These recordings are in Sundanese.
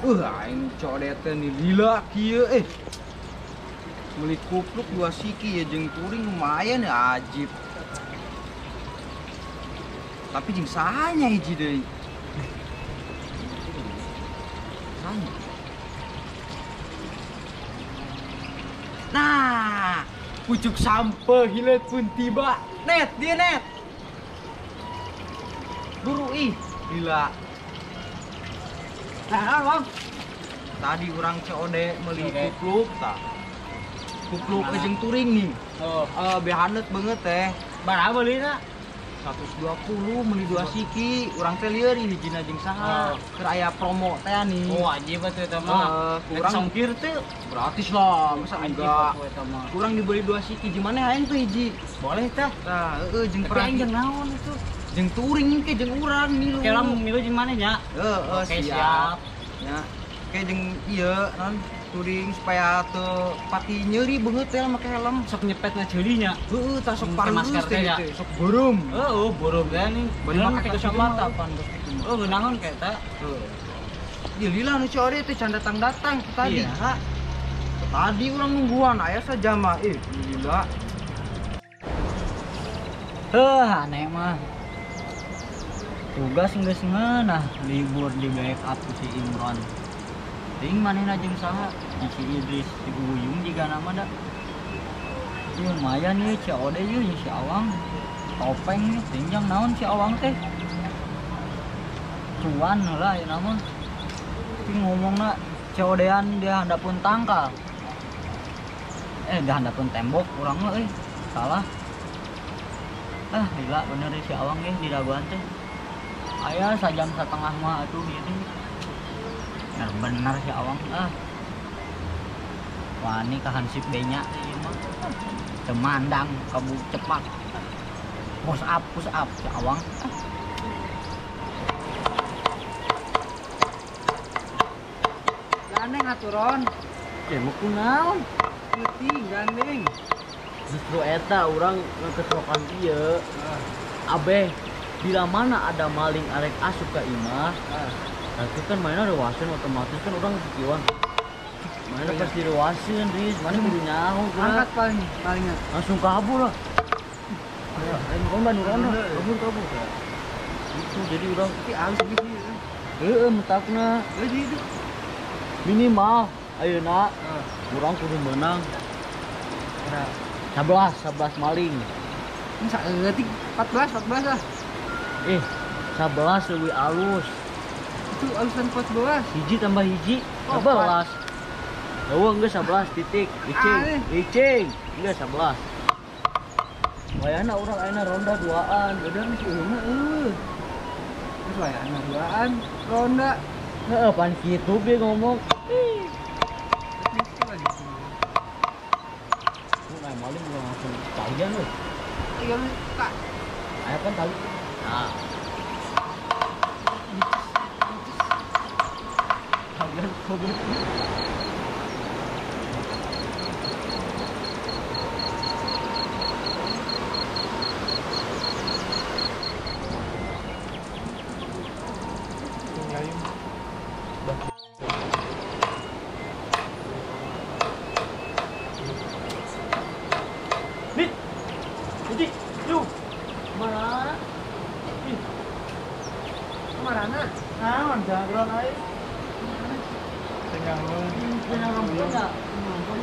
Aing codet nih lila kieu eh. Meuli kupluk 2 siki ya jeung touring lumayan ya ajib. Tapi jeung sahanya hiji deui. Sahanya. Nah, pucuk sampeu hileut pun tiba. Net dia net. Buru ih, lila. Nah, Bang. Tadi orang COD meuli kupluk tah. Kupluk jeung touring nih. Oh, behaneut banget teh. Baraha beulina? 120 meuli 2 siki. Urang teh lieur hijina jeung saha. Keur aya promo teh nih. Oh, wajib atuh eta mah. Kurang songkir teu. Gratis lah, masa enggak. Kurang dibeli 2 siki, jeung maneh hayang tuh hiji. Boleh tah. Tah, heeh jeung perang jeung naon itu? Jeung touring ke jeung urang milu. Oke lah milu jeung maneh nya. Heeh, siap. Ya. Kayak jeung ieu non touring supaya teu pati nyeri beungeut teh make helm. Sok nyepetna ceuli nya. Heeh, tah sok pareus teh sok beureum. Heeh, beureum teh nih. Bari make kacamata pan geus kitu. Oh, geunaheun ka eta. Heeh. Ieu lila nu COD teh can datang-datang tadi. Iya. Tadi urang nungguan aya sajam mah. Ih, lila. Heuh, aneh mah. Tugas geus ngeunah libur di backup ku si Imron. Ting manehna jeung saha? Jeung si Idris, si Guyung jiga nama da. Lumayan ieu COD ieu jeung si Awang. Topeng nih, tinjang naon si Awang teh. Cuan heula ayeuna mah. Ting ngomongna COD-an dia handapeun tangkal. Dia handapeun tembok urang mah euy. Salah. Ah, gila bener si Awang ge di dagoan teh. Aya sajam setengah mah atuh gitu. Bener si Awang ah. Wah, ini kahansip benya ieu mah. Temandang kabu cepat. Push up si Awang. Gandeng aturon. Ya mau kunaon? Leutik gandeng. Justru eta urang ngeketrokan ieu. Abeh bila mana ada maling arek asup ka imah. Tapi kan mainnya rewasin otomatis kan orang kikiwan. Mainnya pasti rewasin, Riz. Mana kudu nyaho angkat paling palingnya. Langsung kabur lah. Ayo ronda ronda, kabur. Itu jadi urang tapi alus gitu. Heeh, mentakna. Jadi itu minimal ayeuna urang kudu menang. 11 maling. Ini saeutik 14 lah. 11 leuwih alus. Itu alusan 14. Hiji tambah hiji, 11. Eueuh geus 11 titik. Icing, icing. Geus 11. Wayahna urang ayeuna ronda 2an, udah geus eueuh mah eueuh. Geus wayahna 2an ronda. Heeh, pan kitu ge ngomong. Nah, maling udah langsung talian euy. Iya, Kak. Aya kan tali. Nah. Kalian kobet. Nih, hiji, yuk. Mana? Mana? Naon jangkron aing. Nyaho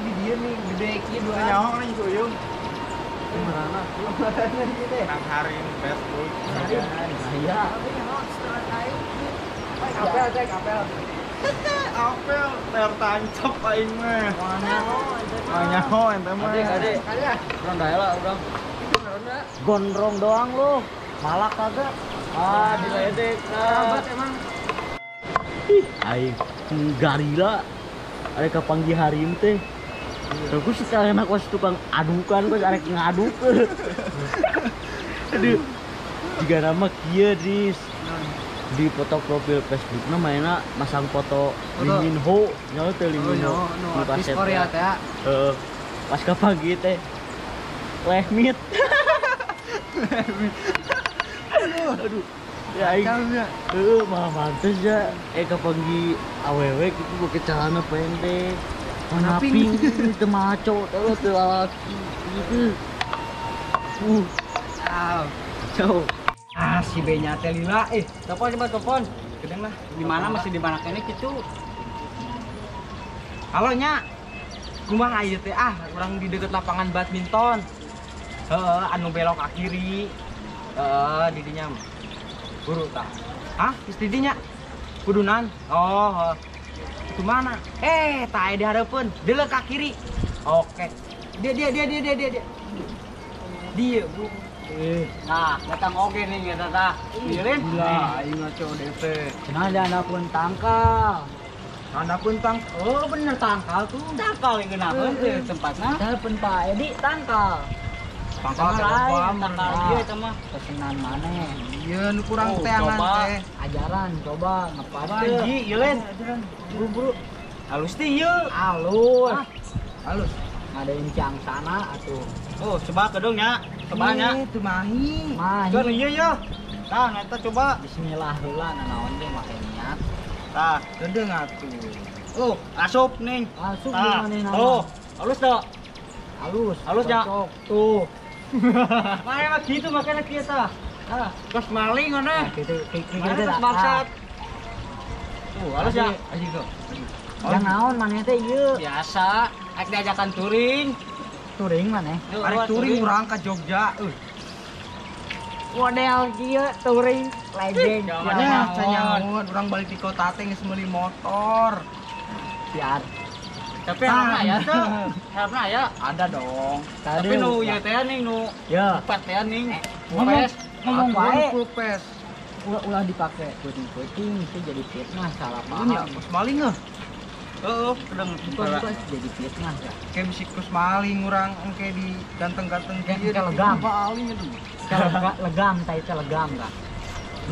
di dia nih gede kieu dua. Nyaho kan jeung Uyung. Mana? Mana ieu teh? Nang harin Facebook. Iya. Apel cek apel. Apel tertancap aing mah. Nyaho ente mah. Ade, ade. Ronda heula urang. Itu ronda. Gondrong doang lu. Malak kagak. Ah, diledek. Kerabat emang. Ih, aing garila. Arek kapanggih harim teh. Aku sekarang enak was tukang adukan, kos arek ngaduk. Aduh. Jika nama kieu, Dris. Di foto profil Facebookna mainna masang foto Lee Min Ho, nyaho teh Lee Min Ho. No, artis Korea teh. Heeh. Pas kapanggih teh lehmit. Aduh. Ya aing. Heeh, malah mantes ya. Kapanggih awewe kitu make celana pendek. Manaping teu maco teu teu lalaki gitu. Jauh. Ah, si B-nya teh lila Telepon coba telepon. Gedeng lah. Di mana masih di mana kene kitu? Halo nya. Kumaha ieu teh ah, urang di deket lapangan badminton. Heeh, anu belok ke kiri. Heeh, di dinya. Buru tah. Hah, geus di dinya? Kudunan. Oh, itu mana? Tah aya di hareupeun. Deuleu ka kiri. Oke. Dia. Dia, Bu. Nah, datang oge nih eta tah. Ieu Gila, aing ngaco DP. Cenah dihandapeun tangkal. Handapeun tang. Oh, bener tangkal tuh. Tangkal yang geunaheun teh tempatna. Handapeun Pak Edi tangkal. Tangkal teh tangkal ieu eta mah pesenan maneh. Ieu nu kurang teangan teh. Ajaran coba ngepas teh. Ji, ieu lain. Buru-buru. Halus teh ieu. Halus. Halus. Ngadain cang sana atuh. Oh, coba kedung nya. Coba nya. Itu mahi. Mahi. Keun ieu ya. Tah, eta coba. Bismillah heula nanaon teh make niat. Tah, kedeung atuh. Oh, asup ning. Asup manehna. Oh, halus teu? Halus. Halus nya. Tuh. Mane mah gitu makanya kieu tah. Tah, kos maling ngono. Gitu, gitu maksad. Tuh, halus ya. Aji tuh. Yang naon maneh teh ieu? Biasa, arek diajakan touring. Touring maneh? Arek touring urang ka Jogja. Model kieu touring legend. Nya canyaun urang balik di kota teh geus meuli motor. Biar. Tapi helmna aya teu? Helmna aya? Ada dong. Tapi nu ieu teh ning nu ya. Pet teh ning. Ngomong wae. Pulpes. Ulah dipake puting-puting itu jadi fitnah salah paham. Iya, kos maling heuh. Heeh, kedeng buka jadi fitnah ya. Kayak bisi kos maling urang engke di ganteng-ganteng kieu legam. Maling aduh. Legam tah itu legam kah.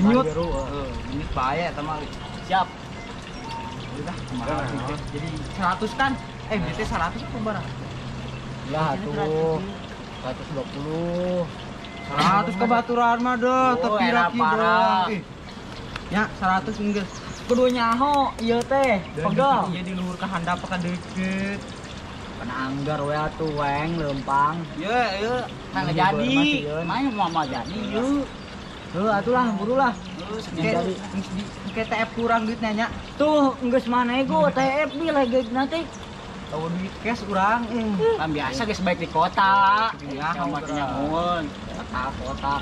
Menyut. Heeh, menyut bae eta mah. Siap. Udah, kumaha jadi 100 kan? BT 100 apa barang? Lah tuh 120. 100 kebaturan mah deh, tapi raki doang. Ya, 100 enggeus. Kudu nyaho ieu teh, pegel. Ieu di luhur ka handap ka deukeut. Kana anggar we atuh weng leumpang. Ieu ieu tang jadi. Main mah jadi ieu. Heuh atulah buru lah. Jadi engke TF kurang duitnya nya. Tuh enggeus manego TF di legegna teh. Tahu duit cash urang. Kan biasa geus baik di kota. Ya, nyamun. Kota.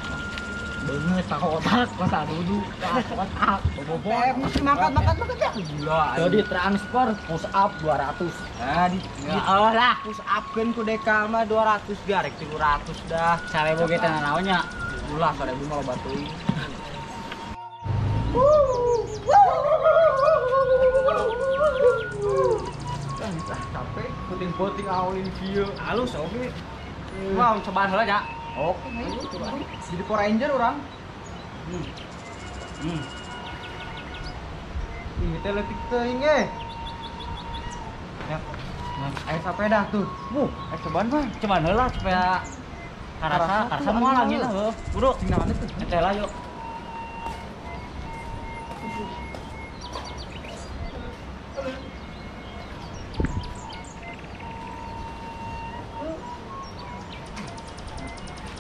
Beungeut ka kotak, kota duduk, kotak. Bobo mesti makan ya. Gila. Jadi transfer push up 200. Nah, di ya lah push up keun ku Deka mah 200 garek 300 dah. 1000 ge teh naon nya? Ulah 1000 mah loba teuing. Capek puting-puting awalin kieu. Halus oge. Wah, cobaan heula nya. Oke, ayo coba. Jadi Power Ranger orang. Ih, teh leutik teuing ge. Ya. Nah, aya sapeda tuh. Wuh, aya cobaan mah. Cobaan heula supaya karasa moal lagi heuh. Buru, cing naon teh? Teh lah yuk.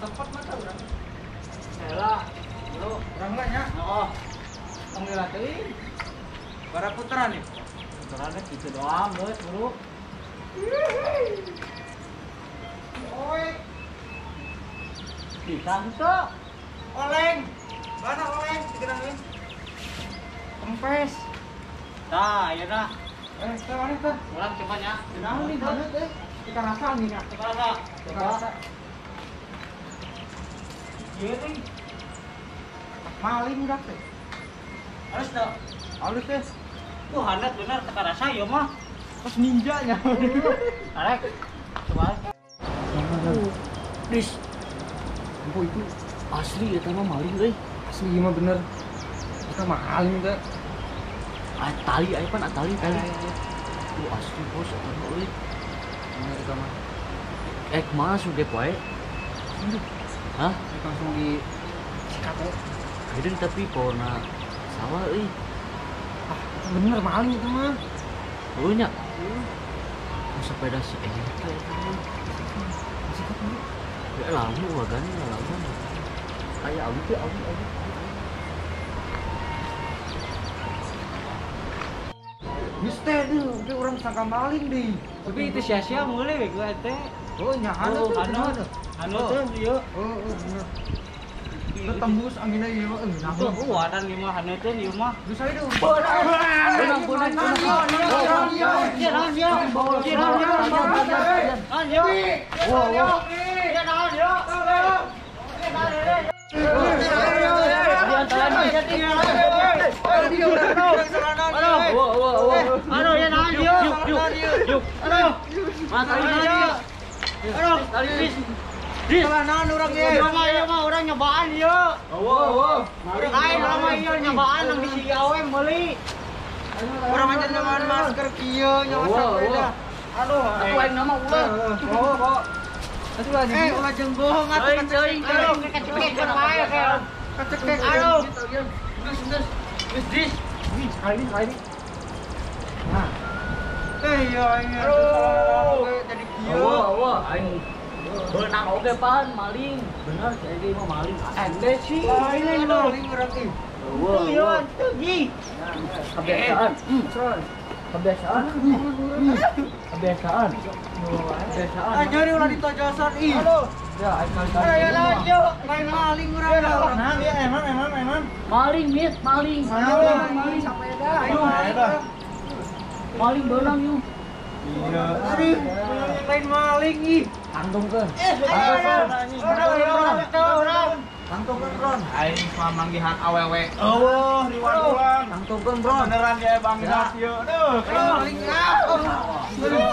Tempat mana urang? Heula. Bro, urang mah nya. Heeh. Tong heula teuing. Bara puteran ieu. Puteran teh kitu doang geus, Bro. Oi. Bisa henteu? Oleng. Mana oleng digeurangkeun? Kempes. Tah, ayeuna. Teh mana teh? Urang coba nya. Naon nih banget eh. Kita rasa nih nya. Coba rasa. Coba rasa. Ieu teh. Maling udah teh. Halus teh. Halus teh. Tuh hanet bener teu karasa ieu mah. Terus ninjanya. Arek. Coba. Dis. Empo itu asli eta mah maling euy. Asli ieu mah bener. Kita maling teh. Ah, tali aya pan tali tali. Tuh asli bos eta mah euy. Bener eta mah. Kumaha langsung gep wae? Hah? Langsung di sikat we. Hideung tapi pona salah euy. Ah, bener maling itu mah. Heuh nya. Sepeda si eta eta mah. Sikat dulu. Ya lamu wagana lamu. Aya awi teh awi awi. Geus teh deui, teh urang sangka maling deui. Tapi itu sia-sia meuli we gua teh. Oh, nya anu tuh. Anu tuh ieu. Oh, bener. Itu tembus anginna ieu mah. Tuh, wadan ieu mah haneuteun ieu mah. Geus aya deui. Benang benang. Orang nyobaan ieu. Lain lama ieu nyobaan nang bisi gawe meuli. Urang aja nyobaan masker kieu nyawa sepeda. Aduh, atuh aing nama ulah. Oh, kok. Atuh lagi. Ulah jeung bohong atuh kecekek wae kecekek. Aduh. Geus geus. Geus dis. Sekali ini. Nah. Iya ini. Aduh, jadi kieu. Wah, aing beunang oge pan maling. Bener jadi mah maling. Ende sih. Lain maling urang teh. Iya, teu gi. Kebiasaan. Kebiasaan. Kebiasaan. Kebiasaan. Ah, nyari ulah ditojosan ih. Aduh. Ya, aing kali-kali. Ayo lanjut. Lain maling urang. Nah, dia emang. Maling, mit, maling. Maling sepeda. Maling beunang yuk. Iya. Aduh, lain maling ih. Tangtungkeun. Tangtungkeun, Bron. Aing pamanggihan awewe. Eueuh, riwan ulang. Tangtungkeun, Bron. Beneran dia Bang Inas ieu. Aduh, maling ah. Aduh.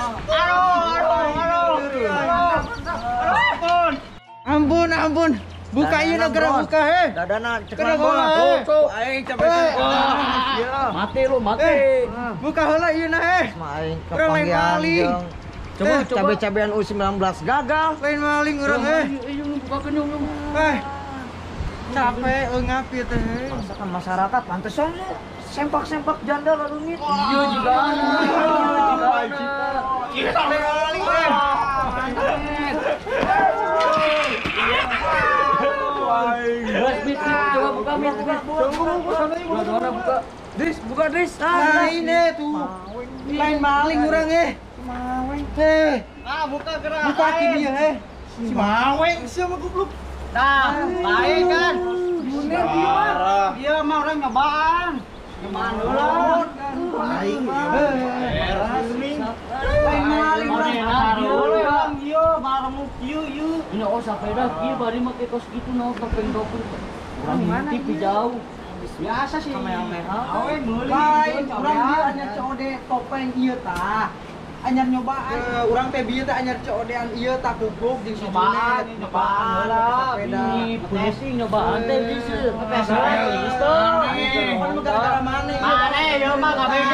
Ampun, ampun. Buka ieu geura buka he. Dadana cek bola. Tuh, aing capek. Mati lu, mati. Buka heula ieu na he. Aing kepanggihan jeung coba cabe-cabean U19 gagal. Lain maling urang eh. Ieu bukakeun yung. Capek eungap ieu teh. Masakan masyarakat pantesan sempak-sempak janda lalu ngit. Iya juga. Iya maling eh. Mit, coba buka mit, Coba buka. Dis, buka dis. Nah, ini tuh. Lain maling urang eh. Maweng. Ah, buka gerak. Buka ki dia eh. Si Maweng sia mah goblok. Nah, lain kan. Bener dia mah. Dia mah orang nyobaan. Nyobaan heula. Aing mah. Lain maling urang. Urang ieu bareng kieu ieu. Ini oh sepeda kieu bari make kos kitu naon topeng-topeng. Urang ngintip di jauh. Biasa sih. Awe meuli. Lain urang ieu anyar COD topeng ieu tah. Anyar nyobaan. Urang teh bieu teh anyar COD-an ieu tah goblok jeung si Nyobaan, nyobaan heula. Ini pusing nyobaan teh bisa. Kepeselan geus teh. Kan gara-gara maneh. Maneh ieu mah KBG.